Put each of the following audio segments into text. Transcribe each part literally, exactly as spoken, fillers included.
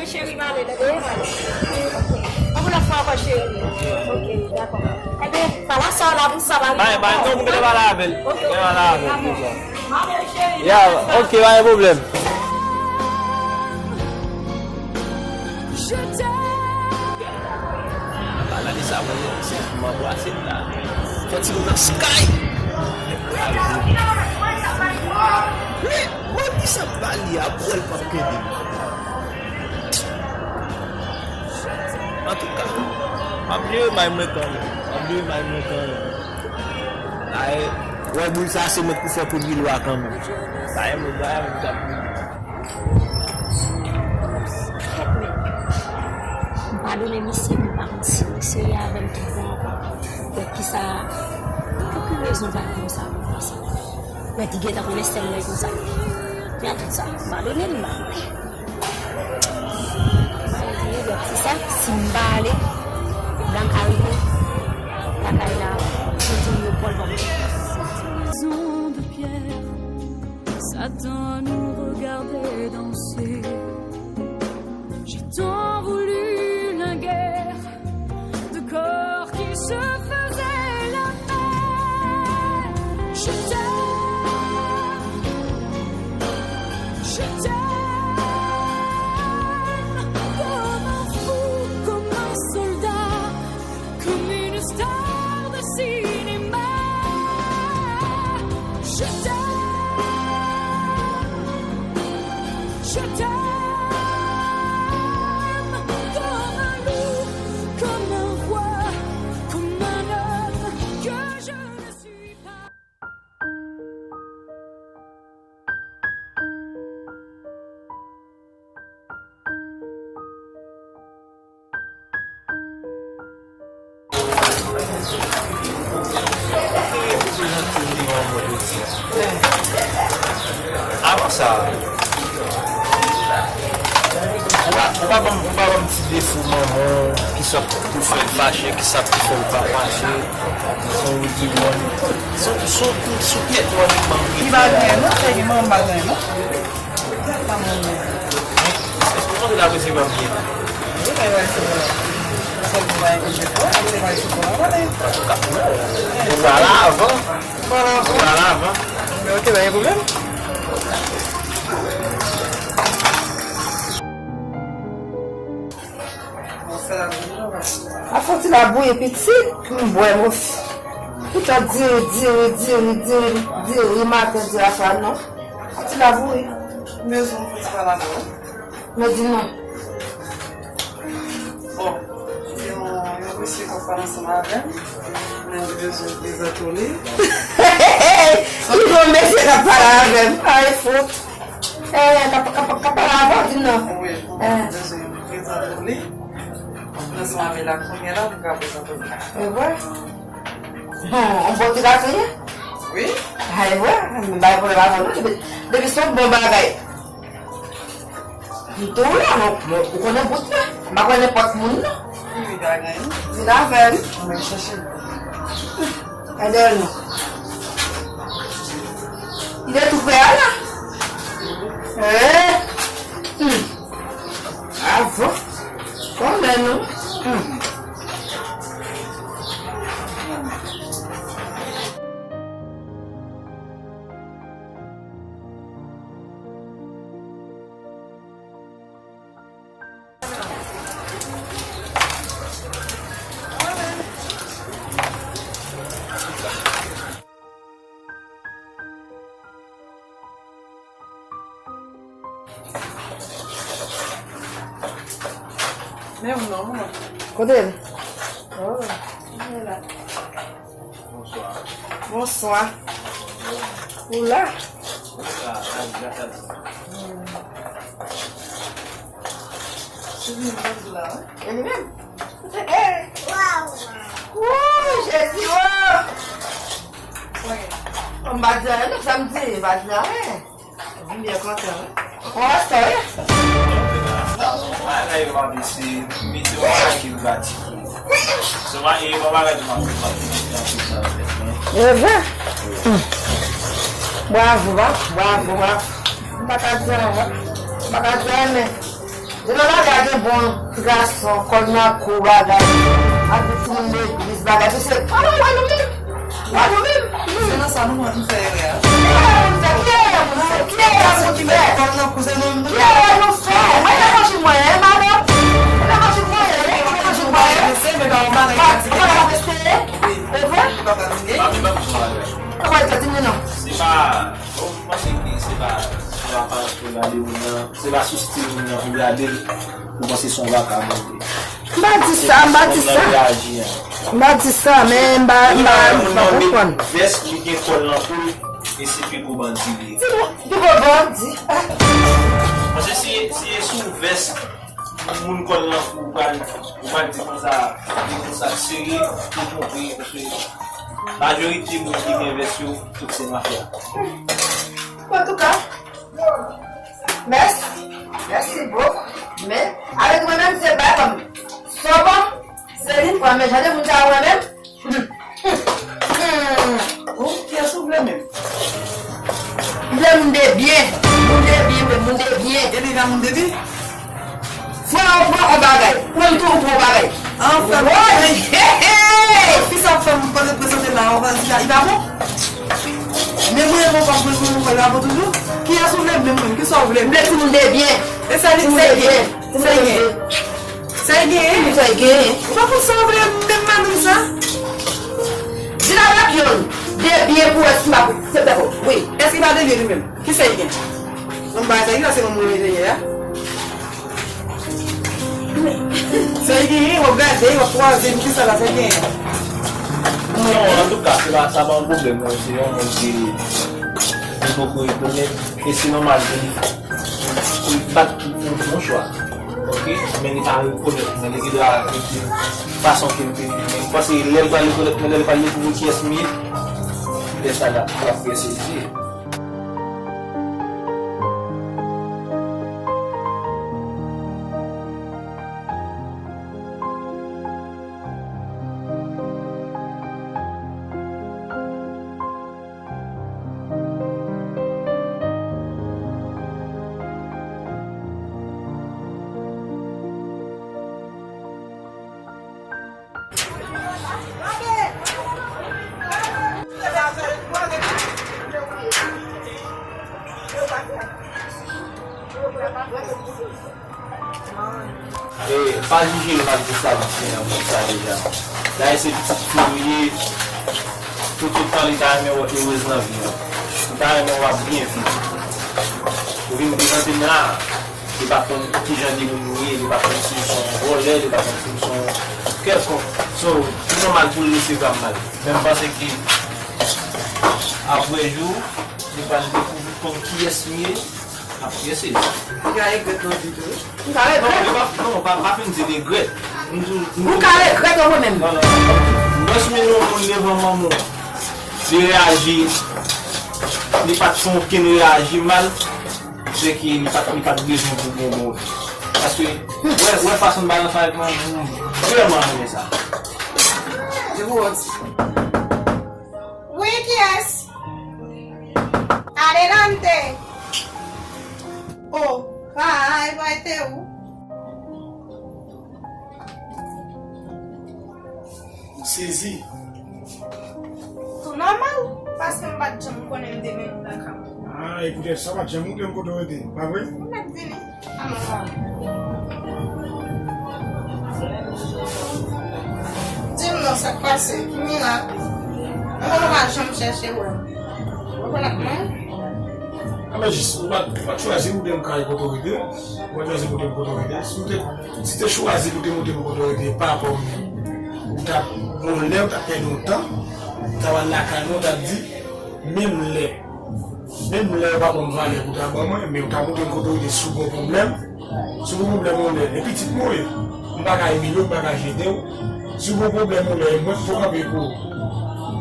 Cheri, m ale, tande? M ale. Yon lòt fwa ankò, cheri. Ok, dakò. Enben, pale a sa w la pou sa, pale. Bay, bay, non, pou mwen pale avè l. Ok, ok. Mwen pale avè l, konsa. M ale, cheri. Ya, ok, pa gen pwoblèm. Maladi sa, mwen, se pou m anbrase l la. Fè ti moun nan sky. Men, mwen di sa pale a, pou l p ap kenbe m. Antouka, m ap jere may mwen kanmenm. M ap jere may mwen kanmenm. Ay, wè boul sa se mwen k pou fè pwodui lwa kanmenm. Sa e mwen, sa e mwen k ap pwodui. Kèt men, m padone misye, m pa konn si misye ye avè m tout bon ankò. Donk, kisa, pou ki rezon l pa di m sa konsa? Mwen ki gentan konnen sèl nèg konsa. Men an tout sa, m padone l, m pa konnen. Mwen di, donk, se sa, si m pa ale, dan ka rive lakay la, yo di m yo pran l ban mwen. Maison de pierre, Satan nous regardait danser. J'ai tant voulu linguer de corps qui se faisaient la paix. Je t'aime, je t'aime comme un fou, comme un soldat, comme une star de cinéma. Je t'aime, je t'aime comme un loup, comme un roi, comme un homme que je ne suis pas. Avan sa, ou pa, ou pa ban m, ou pa ban m ti defo manman w, kisa k pou fè l fache, kisa k pou fè l pa fache. Son ou di mwen, son, son, sou tèt mwen, li ban m. Li pa gen, non, se li, manman pa gen, non. Èske w panse l ap resevwa m byen? Wi, men l va resevwa w. Sèl pou bagay ke je fè, li va resevwa w, w konnen. Antouka, non. Ou pral avan. Ou pral avan. Ou pral avan. Men ok, pa gen pwoblèm. A fò ti labouyi pitit, m bwè mos. Poutan diri, diri, diri, diri, diri maten, diri aswè, non. Ti labouyi. Mezon, fò ti pale avè w. Men di non. Bon, gen yon, yon mesye k ap pale ansanm avè m. Men li bezwen prezante w li. Ki bon mesye k ap pale avè m? Ay, fout. Eh, k ap, k ap, k ap pale avè w, di non. Wi, bon, li bezwen prezante w li. Ansanm avè l la kounye a la, pou ka prezante w li. E vre? Bon, on bon ti gason ye? Wi. Ay, vre? M bay pwoblèm avè w, non. Depi, depi se yon bon bagay. M tou la, non, non, ou konnen bout mwen. M pa konnen nenpòt moun, non. Wi, wi, bagay, wi. Vin avè m. Mwen chache. Gade l, non. Il est tout prêt à la. Eh. Hmm. Bravo. Konnen nou. Hmm. Men non, mwen. Kote l? Oh, li la. Bonswa. Bonswa. Ou la? Ou la, la, la, la. Hmm. Se li menm la, wi. E li menm? Wouy, Jezi, oh! Wi. M pa di anyen, non, sa m di, m pa di anyen. M byen kontan, wi. Kòman sa ye? Bagay yo pa vle se, mete yon bagay ki pratik. Se pa, e pa bagay ki pa pratik. E vre? Hmm. Bravo, bravo, bravo, bravo. M pa ka di anyen, m pa ka di anyen, men Devan bagay gen bon gason, kò l nan kou bagay. Ak de timoun legliz bagay. Tou se, a, wè, wè nou menm. Wè nou menm. Se nan sa nou konn fè erè a. Ki erè nou fè? Ki erè nou fè? Ki erè nou fè? Ki erè nou fè? Mwen nan manji mwen, en, madanm. Mwen nan manji mwen, en. Mwen nan manji mwen, en. Se men pa yon bagay pratik. Mwen nan manji mwen, en. Wi. E vre? Se pa pratik. Kòman l te di m non? Se pa, bon, m panse ke se pa sou aparans pou gade moun nan, se pa sou stil moun nan pou gade l, pou panse se yon vakabon li ye. M pa di sa, m pa di sa. Se jan moun nan reyaji an. M pa di sa, men m pa, m pa, m pa konprann. Vès, li gen kòl nan kou l, e se pi gwo bandi li ye. Pi gwo, pi gwo bandi. Paske si, si e sou vès, moun kòl nan kou, ou pral, ou pral di konsa, di konsa, serye, ou twonpe, paske majorite moun ki gen vès yo, tout se mafya. Antouka, mèsi, mèsi bokou. Men, avèk mwen menm, se bay ban m. Sa ban m, se li m pran, men jan de moun sa yo mwen menm, Hmm. Hmm. Ou, kiyès ou vle menm? M vle moun de byen. Moun de byen, m vle moun de byen. E li ka moun de byen? Frè ou pran yon bagay. Ou menm tou ou pran yon bagay. Anfen. Woy! Hey, hey! Fi sa ap fè m poze prezante la, ou pa di la, li pa bon? Men mwen, mwen pa vle mwen, mwen pa bon toujou. Kiyès ou vle menm, menm? Kisa ou vle? M vle timoun de byen. E sa li, timoun de byen. Timoun de byen. Sa y genyen? Sa y genyen? Ou pa konn sa w vle menm madanm sa? Di l avèk youn. De byen pou wè si m ap aksepte pou. Wi. Èske pa de byen li menm? Kisa y gen? Yon bagay sa ki pase nan moun yo ye a? Sa y genyen? W ap gade, w ap kwaze, m kisa la, sa y genyen? Non, antouka, se pa, sa pa yon pwoblèm, non. Se yon moun ki, ki poko rekonèt, e se nòmal pou li, pou li bat pou, pou, pou yon chwa. Ok? Men li pa rekonèt mwen, li gen dwa rekonèt fason ke m te viv. Men m panse lè l pral rekonèt mwen, lè l pral dekouvri kiyès m ye, lè sa l ap, l ap fè sezi. E, pa jije l malgre sa li se yon moun sa deja. Dayè se pitit fi ou ye, tout, tout tan li ta renmen wè w erez nan vi an. Li ta renmen w ap byen viv. Ou vin prezante m la, li pa konn kijan de moun ou ye, li pa konn si w se yon vòlè, li pa konn si w se yon kèlkonk. So, li nòmal pou l resevwa m mal. Men m panse ke apre jou, li pral dekouvri konn kiyès m ye. Ap pyese. Li ka regrèt nan vi tou wi. Ou ka regrèt. Non, pa, non, pa, pa fin di regrèt. M di w, m di w. Ou ka regrèt ou menm. Non, non, non. Mwen si yon moun devan manman w, li reyaji, li pa t fè okenn reyaji mal, se ke li pa t, li pa t bezwen pou bon bon. Paske, wè, wè fason l balans avèk manman m, m vrèman renmen sa. Je vous remercie. Wi, kiyès? Adelante! Oh, hi, mwen te ou? M sezi. Tou nòmal, paske m pa t janm konnen m te vin lakay ou. Ah, e poutèt sa w pa t janm montre m kote w rete, pa vre? Ou mèt vini. Di m non, sa k pase? Ki mirak? Mwen pa janm chèche wè. Ou rekonèt mwen? A, men jis, ou pa t, ou pa t chwazi montre m kay kote w rete. Ou pa t chwazi montre m kote w rete. Si w te, si w te chwazi pou te montre m kote w rete, pa kòm ou t ap gon lè, ou t ap pèdi yon tan, ou t ap al lakay mwen, ou t ap di, menm lè Menm lè w pa ban m valè pou w ta ban mwen, men w ta montre m kote w rete si w gen yon pwoblèm. Si w gen yon pwoblèm yon lè, e pitit mwen w ye. M pa ka imilye w, m pa ka jete w. Si w gen yon pwoblèm yon lè, e mwen k pou kanpe pou ou.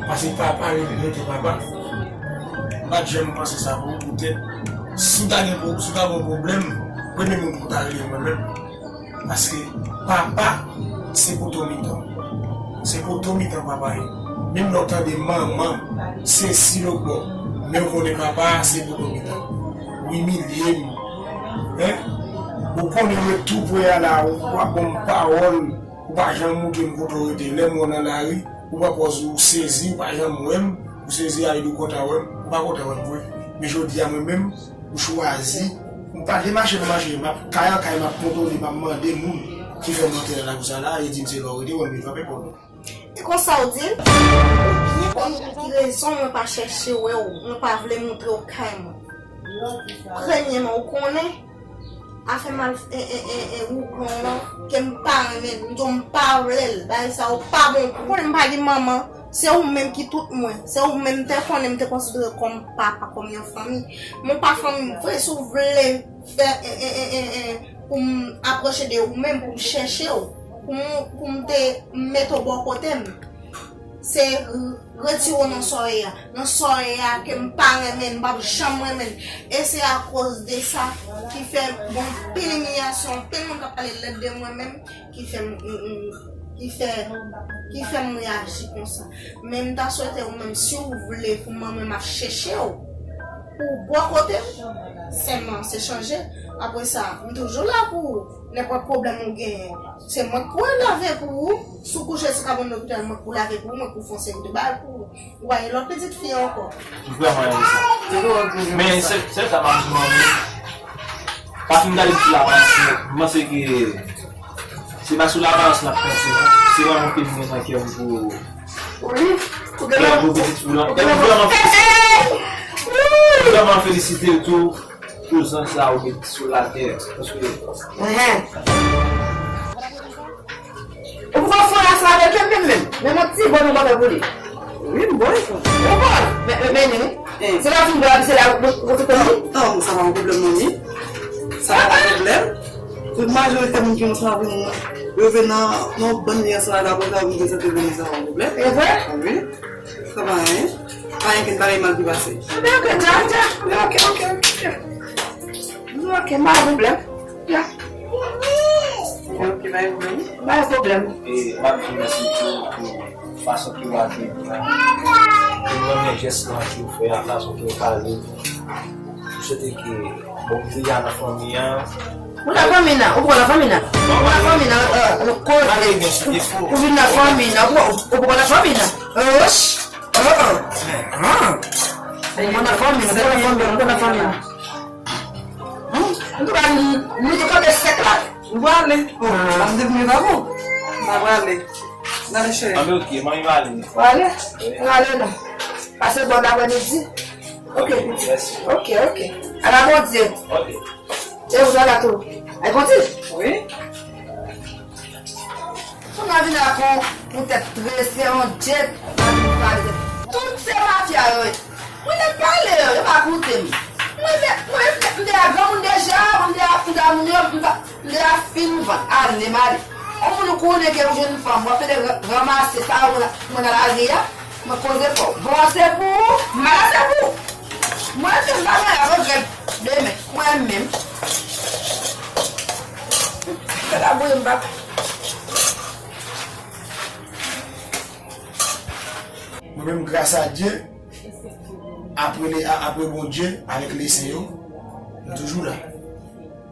Paske papa rete, rete papa. M pa t janm panse sa pou ou, poutèt si w ta gen pwo-, si w ta gen yon pwoblèm, premye moun pou w ta rele mwen menm. Paske papa, se poto mitan. Se poto mitan papa ye. Menm lè w tande manman, se si lòt bò. Men w konnen papa a, se poto mitan. Ou imilye m. Hein? Ou konnen mwen tou pre a la, ou pa ban m pawòl, ou pa janm montre m kote w rete. Lè m wè w nan lari, ou pran pòz ou sezi, ou pa janm wè m, ou sezi a, ou kontan wè m, ou pa kontan wè m vre. Men jodi a mwen menm, m chwazi, m pa vle mache nan mache, m ap kay an kay, m ap kontwole, m ap mande moun ki fè m antre nan lakou sa la, e di m se la w rete, wè m vin frape pòt ou. E konsa w di l? Ou byen konn pou ki rezon mwen pa chèche wè w, mwen pa vle montre w kay mwen. Premyèman, ou konnen, afè mal e, e, e, e, ougan lan, ke m pa renmen l, m di w m pa vle l, bagay sa yo pa bon pou ou. Ou konnen m pa gen manman, se ou menm ki tout mwen, se ou menm m te konnen m te konsidere kòm papa, kòm yon fanmi. Men w pa fanmi m vre, si w vle fè, e, e, e, e, e, pou m apwoche de ou menm, pou m chèche w, pou m, pou m te mete w bò kote m. Se r-, retire w nan sa w ye a. Nan sa w ye a ke m pa renmen, m p ap janm renmen. E se akoz de sa ki fè gen anpil imilyasyon, anpil moun k ap pale lèd de mwen menm, ki fè m, m, m, ki fè, ki fè m reyaji konsa. Men m ta swete ou menm, si w vle pou mwen, mwen m ap chèche w. Pou bò kote m, sèlman se chanje. Apre sa, m toujou la pou ou. Nenpòt pwoblèm ou genyen, se mwen k pou lave pou ou. Si w kouche sou kabann lopital, mwen k pou lave pou ou, mwen k pou fè yon seri de bagay pou ou. Ou pa gen lòt pitit fi ankò. M vrèman renmen sa. Men se, se sa m ap di manmi. Pa fin gade sou laparans, non. M panse ke se pa sou laparans n ap konte, non. Se vrèman ke m gen nan kè m pou, wi, pou gen pou pitit fi w lan. E m vrèman felisite. M vrèman felisite l tou. Pou zan sa ou met sou latè, paske. Enhen. Ou poko fè ansanm avèk yo menm, menm. Menm yon ti bòn ou pa fè pou li. Wi, m bon. Ou bon. Men, men, men, men. Se la fin bò, se la ou, ou, ou, ou. Non, non, sa pa yon pwoblèm, manmi. Sa pa yon pwoblèm. Tout majorite moun ki ansanm avèk mwen, yo vin nan, nan bòn li ansanm avèk mwen, sa vin prezante vini, sa pa yon pwoblèm. E vre? Wi. Sa pa anyen. Pa anyen, ken bagay mal ki pase. Ebyen, ok, dja, dja. Ebyen, ok, ok, ok. Ebyen, ok, pa gen pwoblèm. Ya. Ebyen, ok, pa gen pwoblèm. Pa gen pwoblèm. E m ap di w mèsi tou pou fason ke w akeyi mwen. E m renmen jès lan ke w fè a, fason ke w pale. M swete ke Bondye a nan fanmi an. Ou nan fanmi nan, ou poko nan fanmi nan. Ou nan fanmi nan, euh, nou koze. Ou vin nan fanmi nan, ou poko, ou poko nan fanmi nan. Euh, wesh. Euh, euh. Ou poko nan fanmi nan, ou poko nan fanmi nan, ou poko nan fanmi nan. Hmm? Antouka, nou, nou te kanpe sèk la. Nou prale. Bon, m ap devni pa bon. M ap prale. N ale, cheri. Anben, ok, manmi, m ale. Ou ale? Wi. M ale, non. Pase bòn aprèmidi. Ok. Mèsi. Ok, ok. Ala Bondye. Ok. E ou la tou. Ay, Bondye. Wi. Pou n vin ak yon, yon tèt trese, yon djèt, n a vin pale de tout se mafya yo ye. Mwen te pale yo, yo pa koute m. Mwen te, mwen te, m te a granmoun deja, mwen te a, m te a moun yo, m pa, m te a fin vant, ale m ale. Yon moun ou konnen ke ou jwenn fanm, w ap fè de ra-, ranmase sa ou mwen nan lari a. Mwen koze fò. Bon, se pou ou, mal se pou ou. Mwen menm, m pa gen regrèt demen. Mwen menm. Fè la bouyi m, papa. Mwen menm, gras a Dye, apre le, a-, apre Bondye, avèk le sen yo, m toujou la.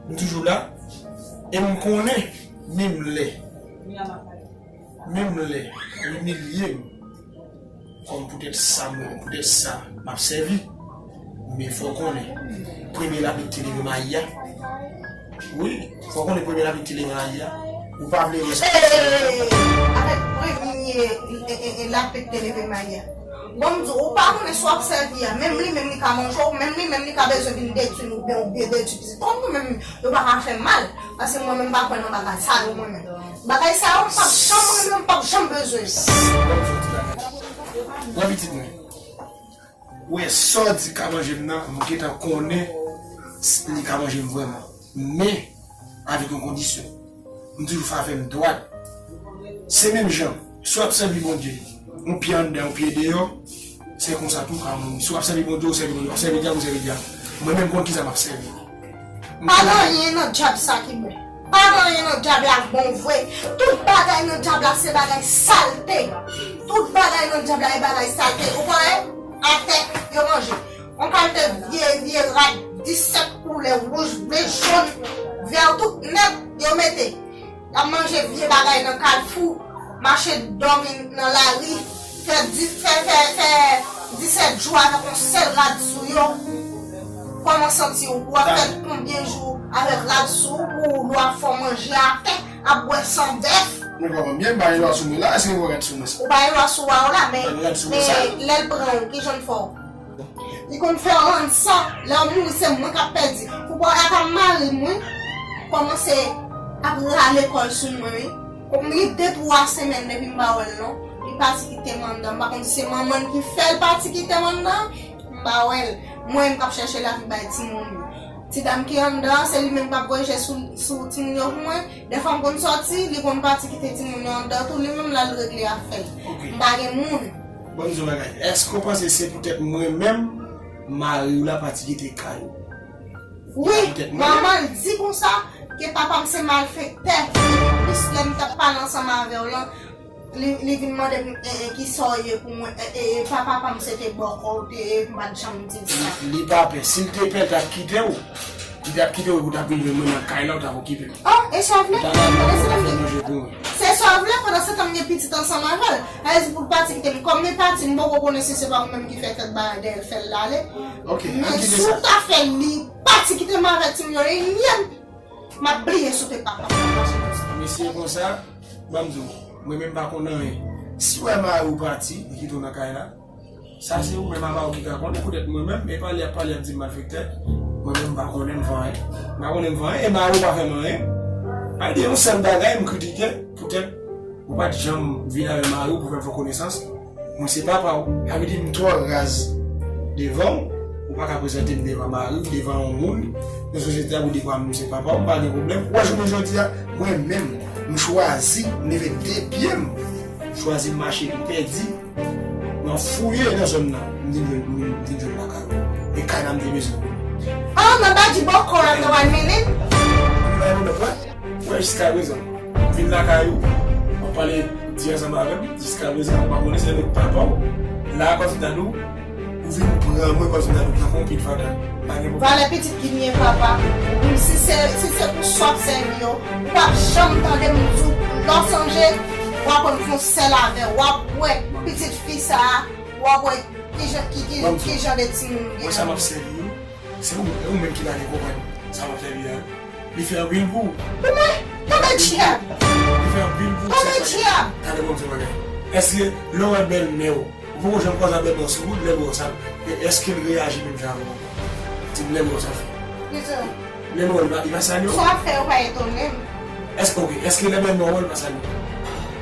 M toujou la. E m konnen, menm lè, menm lè, yo imilye m, kòm poutèt sa, mwen, poutèt sa, m ap sèvi. Men fò w konnen, premye lapli ki te leve mayi a. Wi, fò w konnen premye lapli ki te leve mayi a. Ou pa vle wè sa. Avèk premye, e, e, e, lapli ki te leve mayi a. Bon, m di w, ou pa konnen si w ap sèvi a, menm li menm li ka manje w, menm li menm li ka bezwen vin detwi nou, oubyen, oubyen detwi pitit. Kòm nou menm, yo pa ka fè mal, paske mwen menm m pa kwè nan bagay sa yo, mwen menm. Bagay sa yo, m p ap janm renmen, m p ap janm bezwen. Pran pitit mwen. Ou wè, sa w di ka manje m nan, m gentan konnen s-, li ka manje m vrèman. Men, avèk yon kondisyon. M toujou fè afè m dwat. Se menm jan, si w ap sèvi Bondye, yon pye anndan, yon pye deyò, se konsa tou ka moun. Si w ap sèvi Bondye, ou sèvi Bondye. W ap sèvi dyab, ou sèvi dyab. Mwen menm, m konn kisa m ap sèvi. Pa gen anyen nan dyab sa ki bon. Pa gen anyen nan dyab la k bon vre. Tout bagay nan dyab la se bagay salte. Tout bagay nan dyab la e bagay salte. Ou konnen? Atè, yo manje. Yon kalite vye, vye rad disèt koulè, wouj, ble, jòn. Vè yo tout nèt, yo mete. Y ap manje vye bagay nan kalfou, mache dòmi nan lari, fè di, fè, fè, fè disèt jou avèk yon sèl rad sou yo. Kòman santi w? Ou ap fè konbyen jou avèk rad sou ou pou w ap fè w manje atè, ap bwè san bèf? Mwen kòman byen, m pa gen dwa sou mwen la, èske m wè rad sou mwen sa? Ou pa gen dwa sou a w la, men, men lè l pran w, kijan l fè w? Li konn fè w rann san, lè w mouri se mwen k ap pèdi. Foupa a ka mari m wi. Kòmanse ap rale kò l sou mwen wi. Kòm li de twa semèn depi m pa wè l non. Li pati kite m anndan. M pa konn si se manman l ki fè l pati kite m anndan. M pa wè l. Mwen menm k ap chèche lavi bay timoun yo. Ti dam ki anndan an, se li menm k ap voye je sou, sou timoun yo pou mwen. Dèfwa m konn sòti, li konn pati kite timoun yo anndan tou, li menm l al regle afè l. M pa gen moun. Ban m di w yon bagay. Èske w panse se poutèt mwen menm, mari w la pati kite kay ou? Wi, manman l di konsa ke papa m se malfektè. Epi plis lè m t ap pale ansanm avè w lan, li, li vin mande m, e, e, kisa w ye pou mwen, e, e, e, pa papa m se te bòkò w te ye, m pa t janm di l sa. Li, li pa pè. Si l te pè, l t ap kite w. Li t ap kite w pou w t ap vin jwenn mwen nan kay la, w t ap okipe m. Oh, e sa w vle? Pandan se tan m gen, se sa w vle, pandan se tan m gen pitit ansanm avè l. Sa vle di pou l pati kite m. Kòm li pati, m poko konnen si se pa ou menm ki fè kèk bagay dèyè l fè l ale. Ok, men si w ta fè li pati kite m avèk timoun yo, li nyè m, m ap bliye si w te papa m. Mesye konsa, ban m di w, mwen menm m pa konn anyen. Si w wè mari w pati, li kite w nan kay la, sa se ou menm avè w ki ka konnen, poutèt mwen menm, e pale ap pale ap di m malfektè, mwen menm m pa konnen m fè anyen. M pa konnen m fè anyen, e mari w pa fè m anyen. Sa vle di yon sèl bagay m kritike, poutèt ou pa t janm vin avè mari w pou fè m fè konesans. Mwen se papa w. Sa vle di m twò raz devan w, ou pa ka prezante m devan mari w, devan yon moun, nan sosyete a pou di kwa m se papa w, m pa gen pwoblèm. Ou wè jounen jodi a, mwen menm, m chwazi, m leve de pye m, m chwazi m mache, m pèdi, m al fouye nan zòn nan, m vin jwenn, m vin, m vin jwenn lakay ou. E kay la m te bezwen. Oh, nobody bòkò a nan one minute. Ou wè, jiska prezan, m vin lakay ou, m ap pale, di ansanm avè m, jiska prezan, m pa konnen se avèk papa w. La, kòm si ta di w, ou vin pran mwen kòm si ta di w pran konpit fada. Pa gen pwoblèm. Valè pitit ki nye papa. Ou, si se, si se pou sa w ap sèvi yo, ou p ap janm tande m di w lè w sonje, w ap wè m fè yon sèl avè w, w ap wè pitit fi sa a, w ap wè ki jan, ki, ki, ki jan de timoun ou gen. Mwen sa m ap sèvi yo, se ou, ou menm ki pa gen konprann sa m ap sèvi a. Li fè anpil pou ou. Pou mwen? Tonbe dyab! Li fè anpil pou ou, se sa. Tonbe dyab! Talè bon, m di w bagay. Èske lè w wè bèlmè w, ou poko janm kwaze ak bèlmè w sou wout, lè w wè w sa, e èske l reyaji menm jan avè w ankò? Di m lè w wè w sa l fè. Kisa? Lè w wè l, li pa salye w? Sa w ap fè yo pa etone m. Èske, ok, èske lè bèlmè w wè l pa salye w?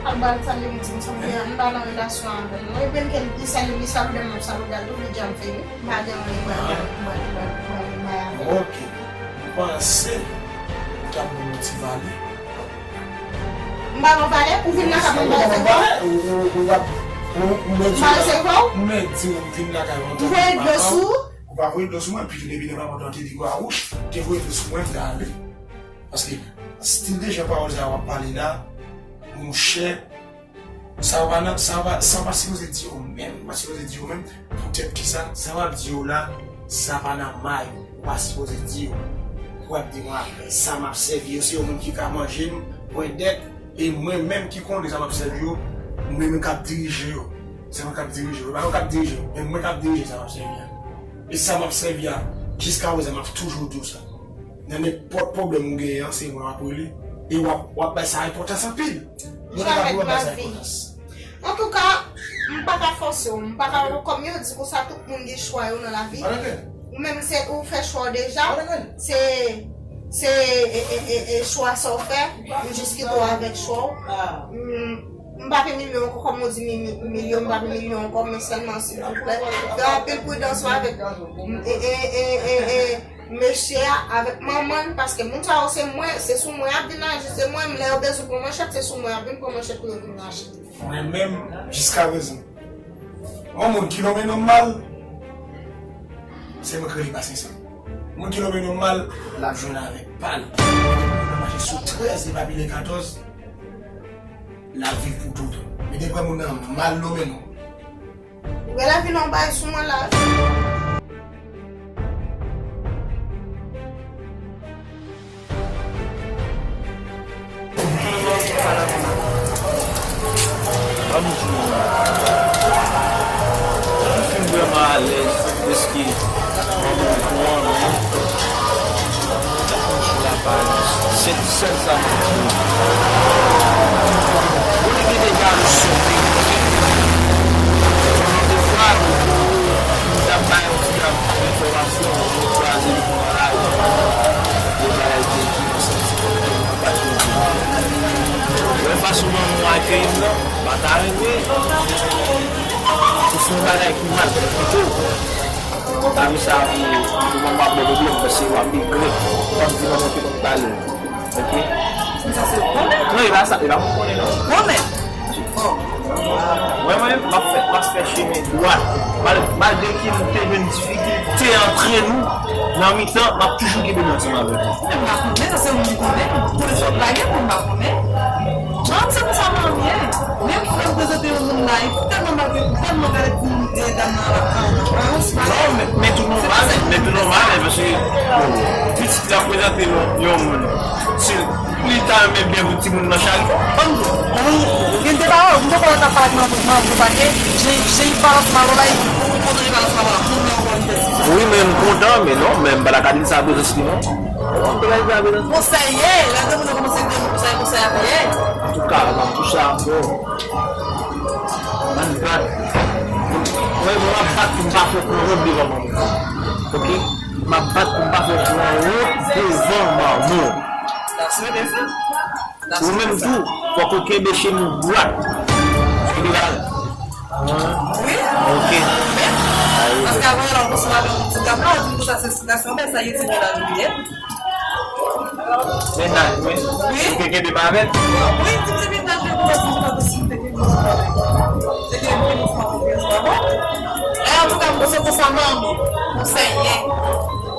Al ba l salye m di m sa, m pa nan relasyon avè l non. Epi m ke li salye m, li salye m, m ap salye l tou, li di a m fini. M pa gen anyen m pral, m pral, m pral, m pral bay avè l. Ok. M panse ou t ap ban m yon ti valè. M ba w valè, ou vin lakay mwen ba w valè. Ou, ou, ou ap, ou, ou mèt di w, m mèt di w, m vin lakay mwen. M voye dlo sou ou? Ou pa voye dlo sou mwen, pitit depi nan papa w te di gwa wouch, te voye dlo sou mwen, m t ale. Paske, stil de jan pawòl sa yo ap pale la, monchè, sa yo pa nan, sa yo pa, sa yo pa sipoze di yo menm, pa sipoze di yo menm, poutèt kisa, sa yo ap di yo la, sa pa nan may, ou pa sipoze di yo. Ou ap di mwen, sa m ap sèvi yo, se yo menm ki ka manje m, mwen dèk, e mwen menm ki konnen sa m ap sèvi yo, mwen menm k ap dirije yo. Se mwen k ap dirije yo, e pa yo k ap dirije yo, men mwen k ap dirije sa m ap sèvi a. E sa m ap sèvi a, jiska prezan, m ap toujou di w sa. Nan nenpòt pwoblèm ou genyen an, se mwen w ap rele. E w ap, w ap bay sa enpòtans anpil. Mwen te ka pou w ap bay sa enpòtans. Antouka, m pa ka fòse w, m pa ka, kòm yo di konsa, tout moun gen chwa yo nan lavi. Ou menm se ou fè chwa w deja. Se, se, e, e, e, e chwa sa w fè, m jis kite w avèk chwa w. M, m pa pi milyon ankò, kòm ou di mi, mi, milyon, m pa pi milyon ankò, men sèlman, silvouplè, fè anpil pridans avèk, e, e, e, e, e, mesye a, avèk manman l, paske moun sa yo se mwen, se sou mwen y ap vin aji, se mwen, lè yo bezwen pran manchèt, se sou mwen y ap vin pran manchèt pou yo vin aji. Mwen menm, jiska prezan, yon moun ki lonmen non m mal, se mwen k rele pa senk san. Moun ki lonmen non m mal, l ap jwenn avèk pa l. L ap mache sou trèz, li pa pi de katòz, l ap viv pou toutan. Men depi moun nan mal lonmen non. Ou genlè vin yon bagay sou mwen la. Ban m di w, m fin vrèman alèz, dèske manman m pran mwen. Sèl sa m ap di w. Ou li gen de jalou sou li. Defwa, m t ap bay yon ti jan enfòmasyon, mwen kwaze li nan lari. Yon bagay ki, ki mwen santi kòm mwen pa t renmen. Wè fason manman w akeyi m nan, m pa ta renmen pou fè yon bagay ki mal pou kite w. Tanmi sa, pou mwen, m ap ba w pwoblèm, paske w ap regrèt. W ap di manman w te konn pale. Ok? Men sa se gwo nèg. Non, e pa sa, e pa mwen konnen, non. Gwo nèg. Oh. Mwen, mwen, m ap fè, m ap fè chemen dwat. Mal-, malgre ke nou te jwenn difikilte antre nou, nan mitan, m ap toujou kenbe nou ansanm avèk nou. Men m pa konnen, sa se ou ki konnen. Pou lezòt lage, pou m pa konnen. Manman m se konsa manman m ye. Menm frè m prezante yon moun la, li tèlman maltrete, tèlman gade ti moun, e, dam nan la, an, an, an, an, non, men, men tou nòmal, men tou nòmal, men paske, bon, pitit la prezante yon, yon moun. Si li ta renmen byen pou timoun nan, Chali, ban m di w. Ou gen de pawòl, m poko wè w t ap pale ak manman, manman pou pale, jan, jan li balans malò la, li, ou konn li balans malò la, pou mwen ankò li fè si. Wi, men m kontan, men non, men m pa ta ka di l sa prezans li, non. Ou konn bagay sa prezans. Konsèye, lè de moun yo kòmanse di konsèye, konsèye ap ye. Antouka, m ap touche a fò. M ap bat. Mwen, mwen, m ap bat pou m pa fè w pran wont devan manman w. Ok? M ap bat pou m pa fè w pran wont devan manman w. Ou menm tou, fòk ou kenbe chemen w dwat. Kenbe la. Wi. Ok. Men, paske avan yè la, w konn sou ladan yon ti gap la, w di m konsa se sitiyasyon, men sa ye ti mennaj ou ye. Mennaj mwen? Wi. Ou te kenbe m avè l? Wi, ti ti mennaj mwen, konsa si m ta di si m te kenbe m avè l. Te kenbe m avè l, pa bon? E, antouka, m panse konsa manman. Konsèye.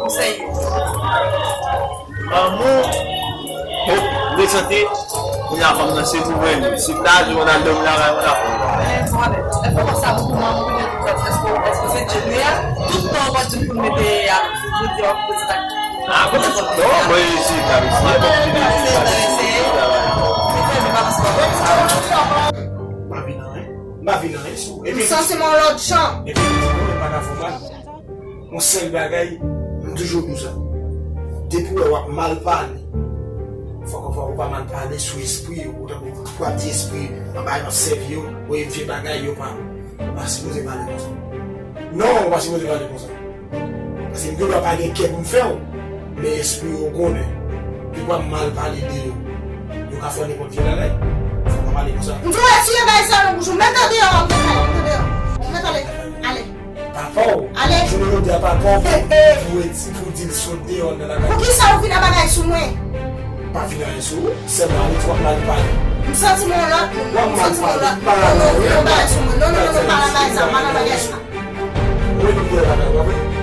Konsèye. Lanmou, o, m te santi, kounye a fanm nan se pou mwen li. Si m ta di mwen al dòmi lakay mwen, ta fè yon bagay. Ah, bon, non, mwen reyisi, m ap eseye, bon, m te reyisi. M pa vin anyen. M pa vin anyen sou. M santi m yon lòt jan. Epi, m di, non, e pa ka fè mal. Yon sèl bagay, m toujou di w sa. Depi w wè w ap mal pale, fòk, fòk ou pa mal pale sou espri yo. Ou tankou w ap di espri, anba yo ap sèvi yo, ou e vye bagay yo pa, pa sipoze pale konsa. Non, ou pa sipoze pale konsa. Paske m gen dwa pa gen kè pou m fè w, men espri yo konnen. Depi w ap mal pale de yo, yo ka fè w nenpòt vye bagay. Fòk w pa pale konsa. M di w retire bagay sa nan bouch ou, mete deyò, mete deyò, mete ale, ale. Papa w. Ale. Jounen jodi a papa w pou, pou eti, pou di l sot deyò nan lakay. Poukisa ou vin nan bagay sou mwen? M pa vin anyen sou ou, sèlman ou di w ap mal pale. M santi m yon lòt moun. W ap mal pale. M santi m yon lòt moun. Non, non, non, non, non, pa nan bagay sa, pa nan bagay sa. Mwen menm deyò lakay ou, pa vre?